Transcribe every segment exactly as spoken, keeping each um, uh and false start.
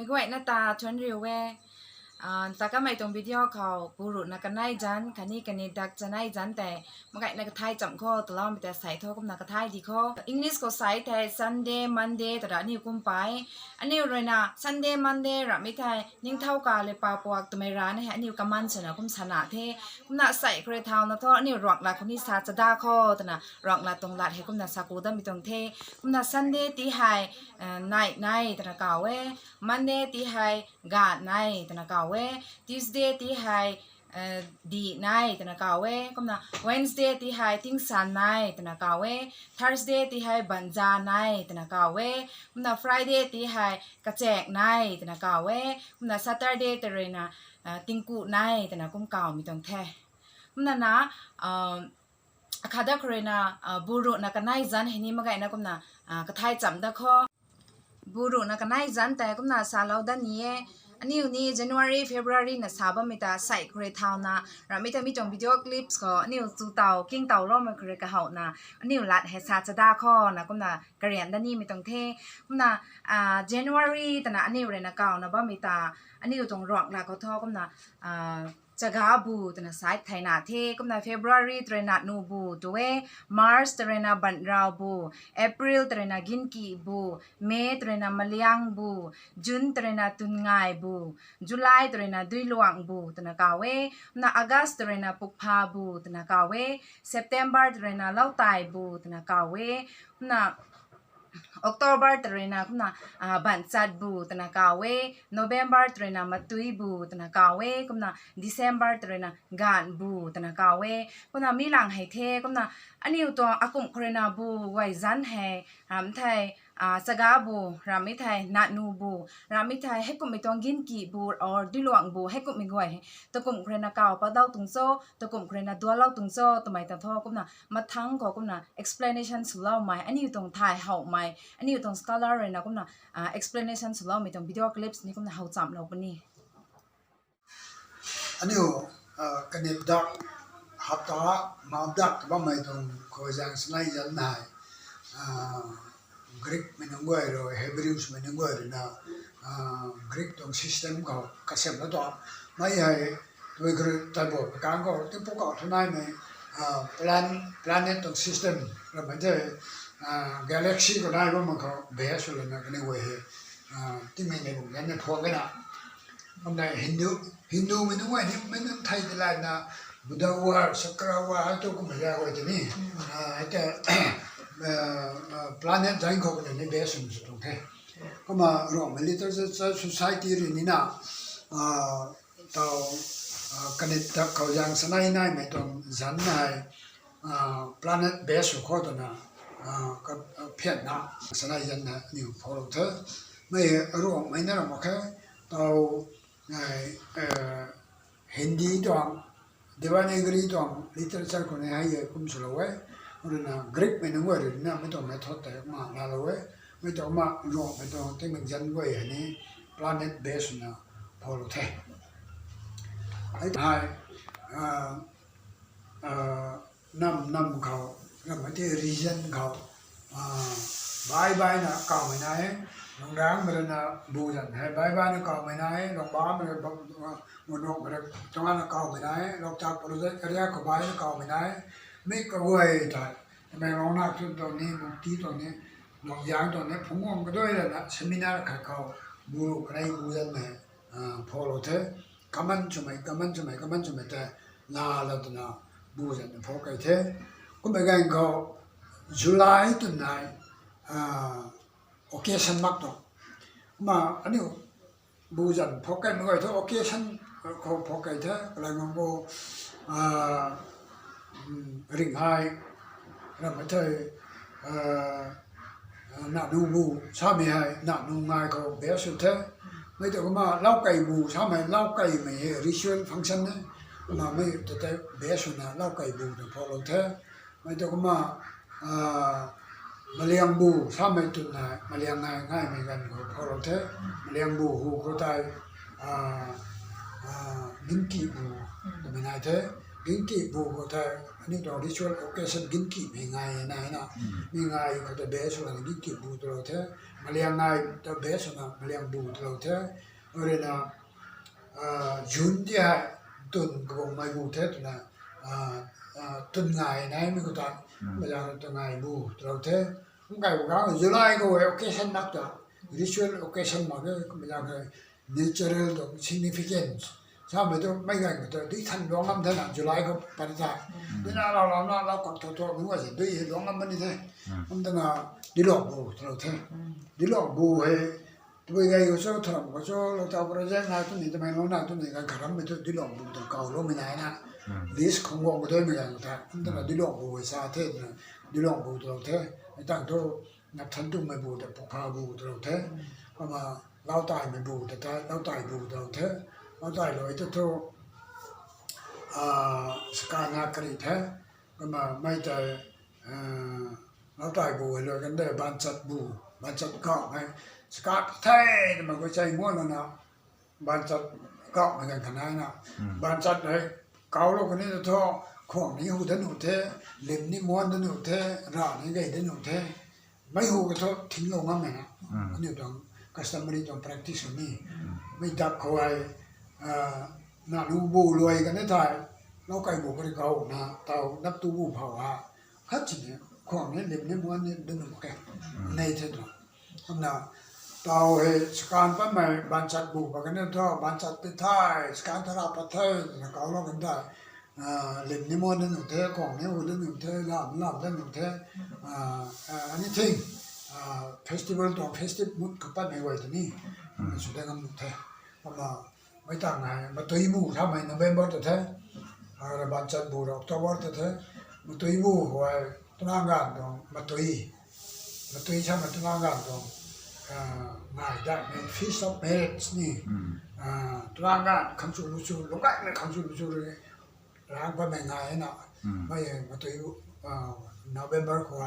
Meic guayna ta thuanc riu e. Ah, ta kamei tuang video khou, bu ruhna kanei zanc khatni kaniw dak chanei zanc tei, meic guayna kathay cham kho, twloumei ta sei thu kumna kathay di kho. English khou sei thei Sunday, Monday twna aniu kum pai. Aniu ruina Sunday, Monday ramhmei thei, ningthau ka le pa puak twmei rana hei aniu kaman swna kum sana the. Kumna sei khou rui thauna thu, aniu ruanglat khou ni sa chada kho, twna ruanglat tuang lat hei kumna sa ku damei tuang the. Kumna Sunday ti hei, eh, nai nai twna kaw e. Monday ti hei, ga nai twna kaw e. Tuesday ti hei, eh, di nai twna kaw e. Kumna Wednesday ti hei, tingsan nai twna kaw e. Thursday ti hei, banza nai twna kaw e. Kumna Friday ti hei, kachek nai twna kaw e. Kumna Saturday tei ruina, ah, tingku nai twna kum kawmei tuang the. Kumna na, ah, akhat da khou ruina, ah, bu ruhna kanei zanc hei ni meic guayna kumna, ah, kathay cham da kho. Bu ruhna kanei zanc tei kumna salou dat ni e. Aniu ni January, February na sa bammei ta sei khou rui thauna, ramhmei ta mi tuang video clips khou aniu chu taw, king tawloumei khou rui kahowna, aniu lat hei sa chada kho na kumna karian dat nimei tuang the. Kumna, ah, January twna aniu ruina kawna bammei ta, aniu tuang ruanglat khou thu kumna, ah, chaga bu twna sa thayna the. Kumna February tei ruina nu bu tu e, March tei ruina banrau bu, April tei ruina ginki bu, May tei ruina maliang bu, June tei ruina tunngai bu, July tei ruina duiluang bu twna kaw e. Kumna August tei ruina pukpha bu twna kaw e. September tei ruina lautai bu twna kaw e. Kumna October tei ruina kumna, ah, banchat bu twna kaw e. November tei ruina matui bu twna kaw e. Kumna December tei ruina gan bu twna kaw e. Kumna mi lang hei the. Kumna aniu tuang akumh khou ruina bu guay zanc hei, ramh thei, ah, chaga bu, ramhmei thei nanu bu, ramhmei thei heikumhmei tuang ginki bu or duiluang bu, heikumhmei guay hei takumh khou ruina kaw padau tuang cho, takumh khou ruina dualou tuang cho twmei ta thu kumna mathang khou kumna explanation swloumei, aniu tuang thay howmei, aniu tuang scholar ruina kumna, ah, explanation swloumei tuang video clips ni kumna how chamlou puni. Aniu, ah, kaniw dak, hapta, ma dak bammei tuang khou zaeng sanei zanc hei, ah, Greek mei nunc guay rui, Hebrews mei nunc guay ruina, ah, Greek tuang system khou kasemlou tuang. Mei hei, tui khou rui taibo kang khou, tingpuk khou thunaimei, ah, plan-, planet tuang system, ramhmei thei, ah, galaxy khou nai bammei khou base sw lana kaniw guay hei, ah, tingmei nei bung ganna phuak e na. Kumna Hindu, Hindu mei nunc guay ni mei nunc thei ti layna, Buddha war, Chakra war, hei tu kumna ya guay tei ni, ah, hei tei, ah, ah, planet zanc khou kaniw ni base sw sw tuang the. Kumna Rome Literature Society rui nina, ah, taw, ah, kaniw dak khou zaeng sanei naimei tuang zanc hei, ah, planet base sw khou twna, ah, ka, ah, phianna sanei zanc na aniu phoulou the. Mei Ruangmei na ram mak khe, taw, eh, eh, Hindi tuang, Devanagari tuang literature khou ni hei e kum swlou e. Ruina Greek mei nunc guay ruina mei tuang method tei kumna laalou e. Mei tuang ma Ruangmei tuang tingmik zanc guay hei ni planet base swna phoulou the. Hei, ah, ah, nam nam khou, ramhmei thei region khou, ah, baih baihna kawmei nai e, Lungrangmei ruina bu zanc hei baih baihna kawmei nai e, Lungbammei rui, ah, Munokmei rui tongana kawmei nai e, Loktak Project area khou baihna kawmei nai e, mi kaguay tei, Tamenglong nak chwn tuang ni, Mukti tuang ni, Longzang tuang ni, phungc guang kaduai lana seminar khat khou, bu ruh kanei bu zanc hei, ah, phoulou the, kaman swmei, kaman swmei, kaman swmei tei, laa la twna, bu zanc pho kei the. Kummei ganv khou, July twn nai, ah, occasion mak tuang. Kumna aniu bu zanc pho keimei guay thu occasion khou pho kei the, kalai ngang khou, ah, ringhai, ramhmei thei, ah, nanu bu samei hei, nanu ngai khou base sw the. Mei tu kumna laukei bu samei, laukeimei hei ritual function e. Kumna mei tu tei base swna laukei bu twna phoulou the. Mei tu kumna, ah, maliang bu samei twna maliang ngai ngaimei ganv khou phoulou the. Maliang bu hu khou tei, ah, ah, ginki bu twmei nai the. Ginki bu khou tei Aniu tuang ritual occasion ginki mei ngai na na. Mi ngai khou ta base swna ginki bu twlou the. Maliang ngai ta base swna maliang bu twlou the. Arena June ti hei tun kabung mei bu the twna tun ngai na mi khou ta maliang tun ngai bu twlou the. Kum kai bu gang July khou hei occasion mak ta, ritual occasion mak e, kum maliang hei natural tuang significance samei tu mei ganv khou ta dui than luang ngam the na July khou pat ta. Dui na lau lau na lau kak tho tho nunc a si dui hei luang ngam ni the. Kum twna duiluak bu twlou the. Duiluak bu hei tabui gay khou cho, tharam khou cho, lou tau project nai twmei, tamei lou nai twmei ganv kharammei thu duiluak bu ta kawloumei nai na. List khang guang khou dui mei ganv khou ta kum twna duiluak bu hei sa the twna duiluak bu twlou the. Hei tang thu nap than tumei bu ta pukpha bu twlou the. Kumna lau taimei bu ta tei lau tai bu twlou the. Lau tai lou ta thu saka na kari the. Kumna mei tei lau tai bu hei lou kan de baanchat bu, baanchat kau hei saka the twmei khou chei muan lana baanchat kauhmei ganv kha nai na. Baanchat hei kaulou kan ni ta thu khwang ni hu da nuh the, lim ni muan da nuh the, ra ni gay da nuh the. Mei hu ka thu thinglou ngammei na. Aniu tuang customary tuang practice kha ni. Mei dap khou hei nanu bu luai kan ni thei, lau kai bu kari kau na tau nap tu bu phou ha. Khat sini khwang ni lim ni muan ni da nuh mak khe. Nei the tu. Kumna tau hei sakan patmei baanchat bu pa kan ni thu, baanchat ti the, sakan thara pat the na kaulou kan thei, lim ni muan da nuh the, khwang ni hu da nuh the, lam lam da nuh the, anything, festival tuang festive mood khou patmei guay ta ni sw da ngam nuh the. Kumna mei tang hei matui bu thamei November ta the. Ra baanchat bu ra October ta the. Matui bu hei twna ganv tuang matui, matui samei twna ganv tuang ngai datmei Feast of Marriage ni. Twna ganv khang chu lu chu, lungc gaymei khang chu lu chu rui rang patmei ngai na. Mei matui November khou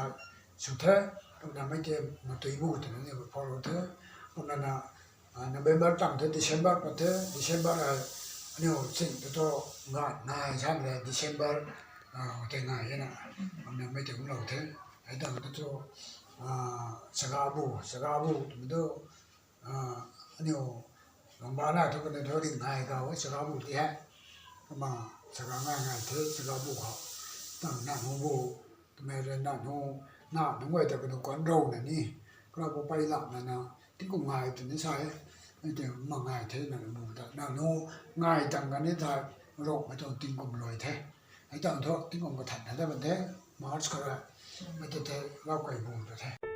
sw the. Kumna mei tei matui bu twna ni follow the. Kumna na November tang the, December pat the, December hei aniu ching ta thu ngai nai samei le December tei ngai e na. Kumna mei tei kumlou the. Hei tang ta thu saga bu, saga bu twmei tu aniu lungba na thu kan thu ri ngai kau e saga bu ti hei. Kumna saga ngai ngai the saga bu khou tang nanu bu twmei rui nanu, na nunc guay ta kanu kuan rou na ni, kara pou pei lam na na tingkum ngai twni sa e. Mei tei ma ngai the na bu ta nanu ngai tang kan ni thei, Rongmei tuang tingkum luai the. Hei tang thu tingkum kathan na ta kan the, March khou ra. Mei tei the lau kai bu ta the.